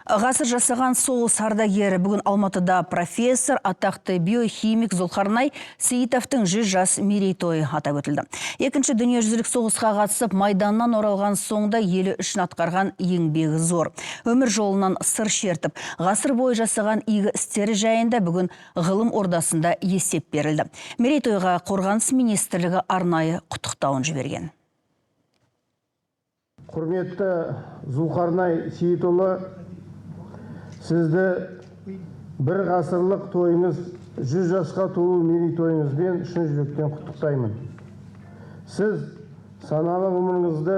Ғасыр жасаған соғыс ардагері. Бүгін Алматыда профессор, атақты биохимик Зұлқарнай Сейітовтың 100 жас мерейтойы атап өтілді. Екінші дүниежүзілік соғысқа қатысып, майданнан оралған соң да елі үшін атқарған еңбегі зор. Өмір жолынан сыр шертіп, ғасыр бойы жасаған игі істері жайында бүгін ғылым ордасында есеп берілді. Мерейтойға Қорғаныс министрлігі арнайы құттықтауын жіберген. Құрметті Зұлқарнай Сейітұлы, сізді бір ғасырлық тойыңыз, 100 жасқа толу мерейтойыңызбен шын жүректен құттықтаймын. Сіз саналы ғұмырыңызды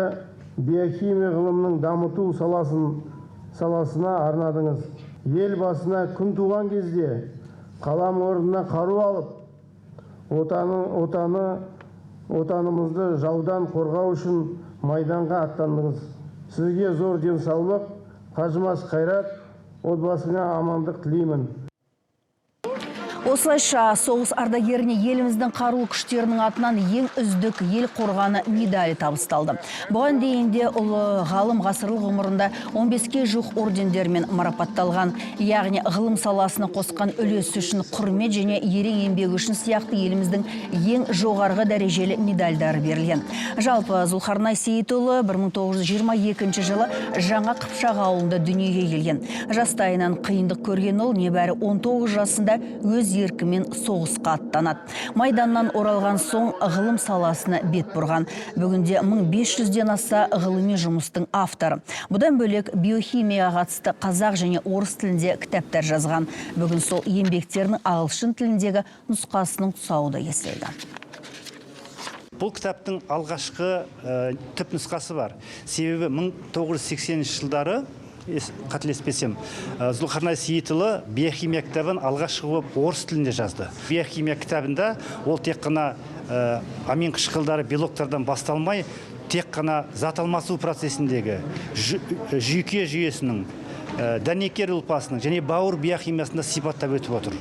биохимия ғылымының дамыту саласына арнадыңыз. Ел басына күн туған кезде қалам орнына қару алып, отанымызды жаудан қорғау үшін майданға аттандыңыз. Сізге зор денсаулық, қажымас қайрат, отбасыңа амандық тілеймін. Осылайша, соғыс ардагеріне еліміздің қарулы күштерінің атынан «Ең үздік ел қорғаны» медалі табысталды. Бұған дейін де ұлы ғалым ғасырлық ғұмырында 15-ке жуық ордендермен марапатталған. Яғни ғылым саласына қосқан үлесі үшін, «Құрмет» және «Ерен еңбегі үшін» сияқты еліміздің ең жоғарғы дәрежелі медальдары берілген. Жалпы, Зұлхарнай Сейітұлы 1922 жылы Жаңа Қыпшақ ауылында дүниеге келген. Жастайынан қиындық көрген ол небәрі 19 жасында өз еркімен соғысқа аттанады. Майданнан оралған соң ғылым саласына бет бұрған. Бүгінде 1500-ден аса ғылыми жұмыстың авторы. Бұдан бөлек, биохимияға қатысты қазақ және орыс тілінде кітаптар жазған. Бүгін сол еңбектерінің ағылшын тіліндегі нұсқасының тұсауы да кесілді. Бұл кітаптың алғашқы түп нұсқасы бар. Себебі 1980 жылдары, қателеспесем, Зұлқарнай Сейітұлы биохимия кітабын алғашқы болып орыс тілінде жазды. Биохимия кітабында ол тек қана амин қышқылдары, белоктардан басталмай, тек қана зат алмасу процесіндегі жүйке жүйесінің, дәнекер ұлпасының және бауыр биохимиясында сипаттап өтіп отыр.